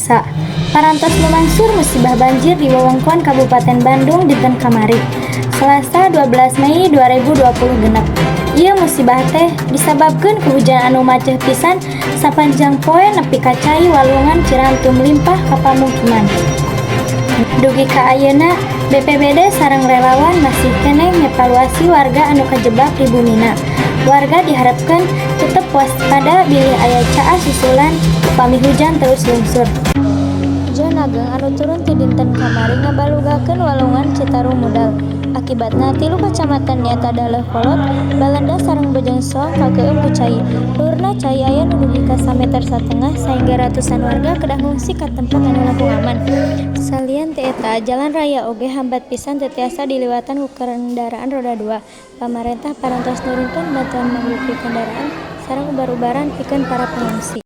Pamirsa, parantos lumangsur musibah banjir di wewengkon Kabupaten Bandung dinten kamari, Selasa 12 Mei 2026. Ieu musibah teh disababkeun ku hujan anu maceh pisan sapanjang poe nepi ka cai walungan Cirantum limpah ka pamukiman. Dugi ka ayeuna, BPBD sareng relawan masih keneh ngevaluasi warga anu kajebak di bumina. Warga diharapkeun tetep waspada bilih aya caah susulan upami hujan terus lungsur. Hujan ageng anu turun ti dinten kamari ngabalugakeun walungan Citarum mudal. Akibatna, tilu kacamatan nyaeta Daleuk Kolot, Baleendah sareng Bojongsoang kakeum ku cai. Luhurna cai aya nu dugi ka 1,5 meter sahingga ratusan warga kedah ngungsi ka tempat anu langkung aman. Salian ti eta, jalan raya oge hambat pisan teu tiasa diliwatan ku kendaraan roda dua. Pamarentah parantos nurunkeun bantuan mangrupi kendaraan sareng ubar-ubaran pikeun para pangungsi.